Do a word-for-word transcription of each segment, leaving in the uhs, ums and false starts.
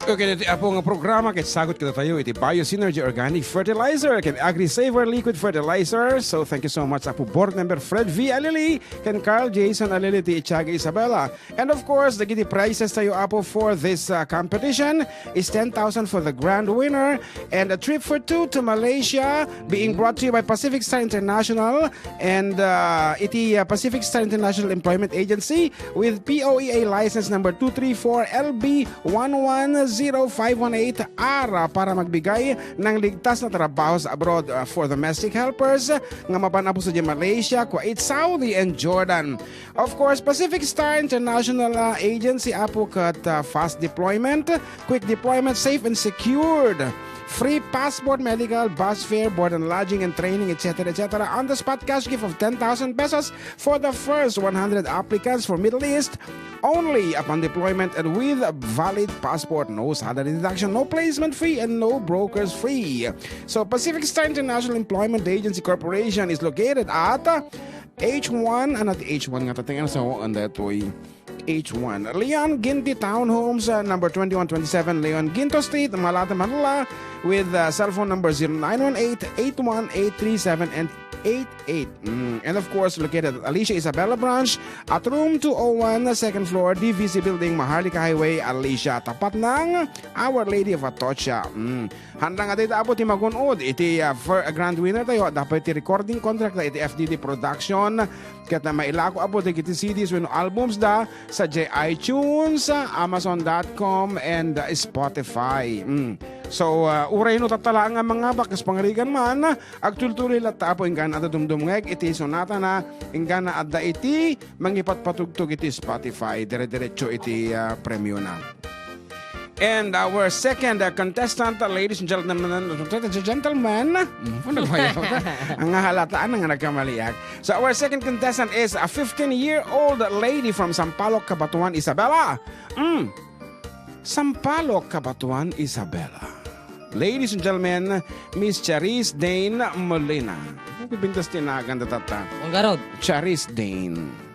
Okay, iti apo nga programa, ket sagut kadatayo iti Bio Synergy Organic Fertilizer ken Agri Saver Liquid Fertilizer. So, thank you so much, Apo Board Member Fred V Alili ken Carl Jason Alili ti Itiaga Isabela. And of course, dagiti prizes tayo, Apo, for this, uh, competition is ten thousand for the grand winner and a trip for two to Malaysia being brought to you by Pacific Star International and, uh, iti, uh, Pacific Star International Employment Agency with P O E A license number two three four L B one one zero five one eight R para magbigay ng ligtas na trabaho sa abroad, uh, for domestic helpers nga mapan, Apo, sa Malaysia, Kuwait, Saudi, and Jordan. Of course, Pacific Star International, uh, Agency, Apo, ket, uh, fast deployment, quick deployment, safe and secured. Free passport, medical, bus fare, board and lodging, and training, et cetera, et cetera. On the spot cash gift of ten thousand pesos for the first one hundred applicants for Middle East only upon deployment and with valid passport. No salary deduction, no placement fee, and no broker's fee. So, Pacific Star International Employment Agency Corporation is located at, uh, H one, ano ti H one nga tateng, ano sa, ano daytoy? H one. Leon Ginto Townhomes, uh, number twenty-one twenty-seven Leon Ginto Street, Malate, Manila, with, uh, cell phone number zero nine one eight, eight one eight three seven and eight eight. Mm. And of course, located at Alicia Isabela Branch, at room two oh one, second floor, D V C Building, Maharlika Highway, Alicia, tapat ng Our Lady of Atocha. Mm. Handa nga dayta, Apo, ti magun-od iti, ah, fir-, grand winner tayo. Dapat ti recording contract na iti F D D Production. Ket na mailako, Apo, dagiti C Ds wenno albums da sa J iTunes, Amazon dot com, and, ah, Spotify. Mm. So, ah, uray no tattala nga mga bakas pangarigan man, agtultuloy latta, Apo, inggana adda dumdumngeg iti sonata na, inggana adda iti mangipatpatugtog iti Spotify, dire-diretso iti, ah, premio na. And our second, uh, contestant, uh, ladies and gentlemen, gentlemen, mm, ano ba yun? Ang halataan nga nagkamaliak. So our second contestant is a fifteen-year-old lady from Sampaloc, Cabatuan, Isabela. Mm. Sampaloc, Cabatuan, Isabela. Ladies and gentlemen, Miss Charis Dane Molina. Bibintas tinagan da tatta. Ang garod. Charis Dane.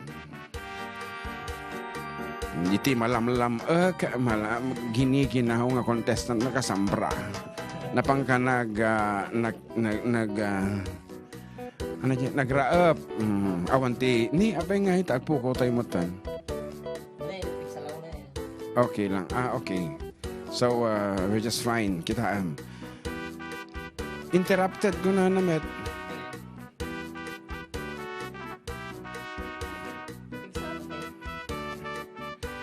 Iti malamlam-ek, mala-, giniginaw nga contestant nakasambra. Napangka nag, ah, nag, nag, nag, ah, ano di, nagraep. Mm, awan ti, ni, apay nga ita, agpukaw tayo mo tan. Okay lang. Ah, okay. So, ah, we're just fine. Kitaan. Interrupted ko na namet.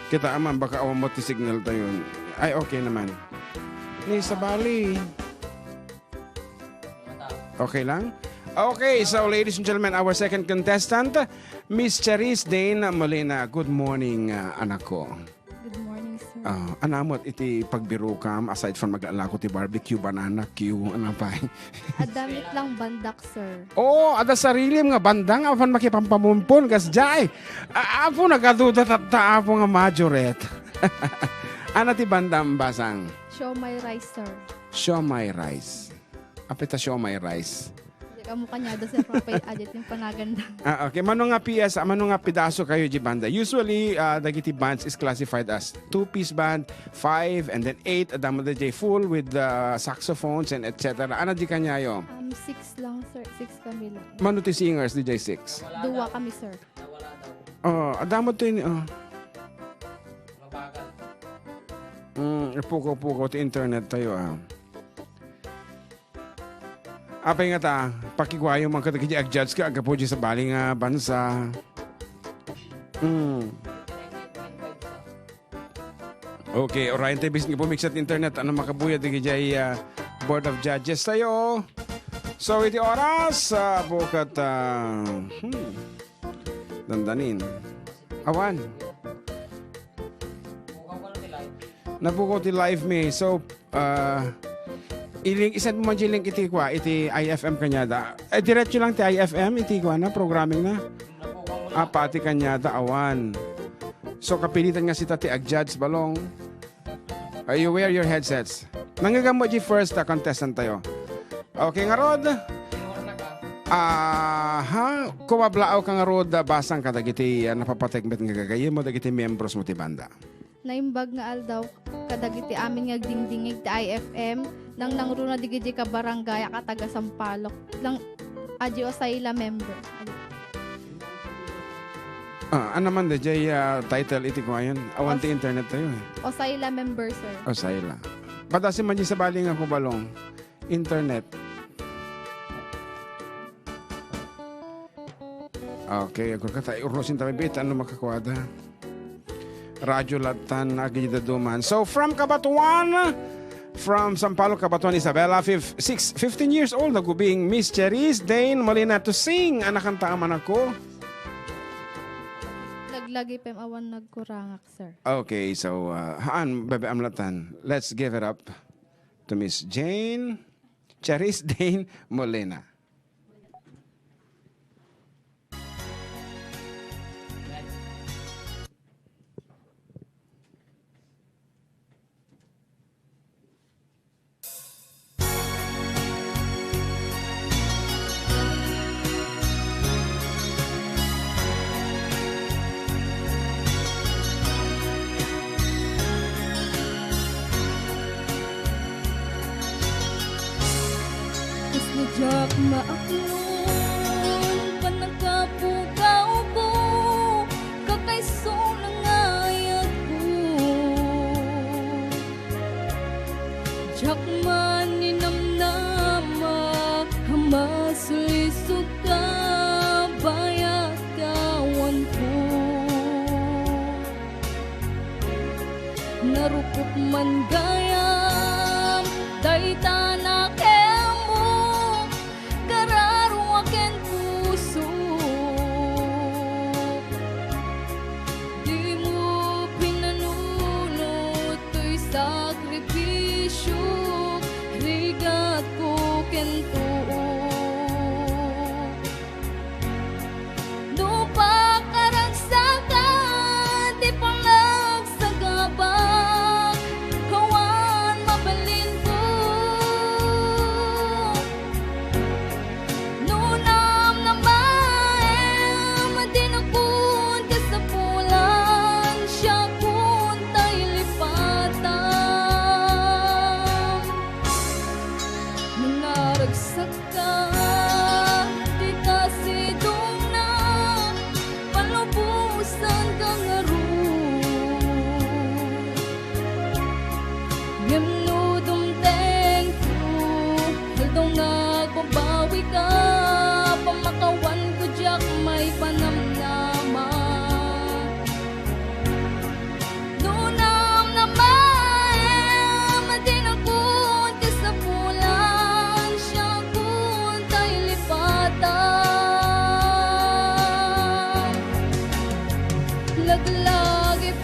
Kita aman, baka awan mo ti signal tayo. Ay, okay naman. Ni sabali. Okay lang? Okay, so ladies and gentlemen, our second contestant, Miss Charis Dane Molina. Good morning, ah, anak ko. Good morning, sir. Ah, anamot iti pagbirukam, aside from maglalako ti barbecue, banana cue, ano pa? Adamit lang bandak, sir. Oo, ada sarilim nga bandang, apan makipampamumpon, kas jay. A-, apo, nagaduda tatta, apo nga majoret. Ano ti bandam, basang? Siomai rice, sir. Siomai rice. Apita siomai rice. Di ka mo kanyado, sir, papay, adit yung panaganda. Ah, okay. Mano nga P S, mano nga pidaso kayo di banda? Usually, ah, dagiti bands is classified as two-piece band, five, and then eight. Adda mo di full with, ah, saxophones and et cetera. Ano di kanyayo? Um, six lang, sir. Six kami lang. Mano ti singers, di six? Duwa kami, sir. Oh, adda mo ti, oh. Mm, ipukaw-pukaw ti internet tayo, ah. Apay nga ta, pakiguayo man kadagiti ag-judge ka, aggapu di sabali nga bansa. Mm. Okay, oray tayo bisan nga pumiksa ti internet, ano makabuyat dagiti, ah, Board of Judges tayo. So, iti oras, ah, bukat, ah, hmm, dandanin. Awan. Napukaw ti live mi. So, ah, i-link, i-send mo man di link iti kua, iti I F M kanyada. Eh, diretso lang ti I F M, iti kua na, programming na. Apa, iti kanyada, awan. So, kapilitan nga sita ti ag-judge, balong. Ah, you wear your headsets. Nangagammo di first, ah, contestant tayo. Okay, ngarud. Aha, kumablaaw ka ngarud, ah, basang kadagiti, ah, napapategmet nga gagayyem mo, dagiti miyembros mo ti banda. Naimbag nga aldaw. kadagiti amin nga agdingdingig ti I F M, nangnangruna digiti kabaranggayak a taga Sampaloc. Lang, adi Osayla member. Ah, ano man da jay, ah, title iti kumayon? Awan ti Os- internet tayo eh. Osayla member, sir. Osayla. Padasi man di sabali nga kubalong. Internet. Okay, agurka tayo. Urusin tayo, bit. Ano makakuha da? Radyo Latan, Agidaduman. So, from Cabatuan, from Sampaloc, Cabatuan, Isabela, fif-, six, fifteen years old, nagubing Miss Cherise Dane Molina to sing. Anak kanta aman ako. Laglagi pem awan nagkurangak, sir. Okay, so, uh, haan, bebe amlatan. Let's give it up to Miss Jane Cherise Dane Molina. Kasla diak maaknon, pannagkapukawko, kakaiso la nga ayatko. Diak man ninamnama a masulisog ka, bayat ka wanko. Narukop man gayam dayta nakemmo, gararua ken puso. Dimo pinanunot toy sakripisiok, rigatko ken tuok. No pakaragsakan ti panagsagabak, awan mabalinko. No namnamaem, dinakon kasapulan, siakon tay lipatam. Nangaragsak ka, dika sidongna, palubosan ka ngarud. Ngem no dumtengko, aldaw nga agbabawi ka, pammakawanko diak maipanamnama. No namnamaem, dinakon kasapulan, siakon tay lipatam. Laglagi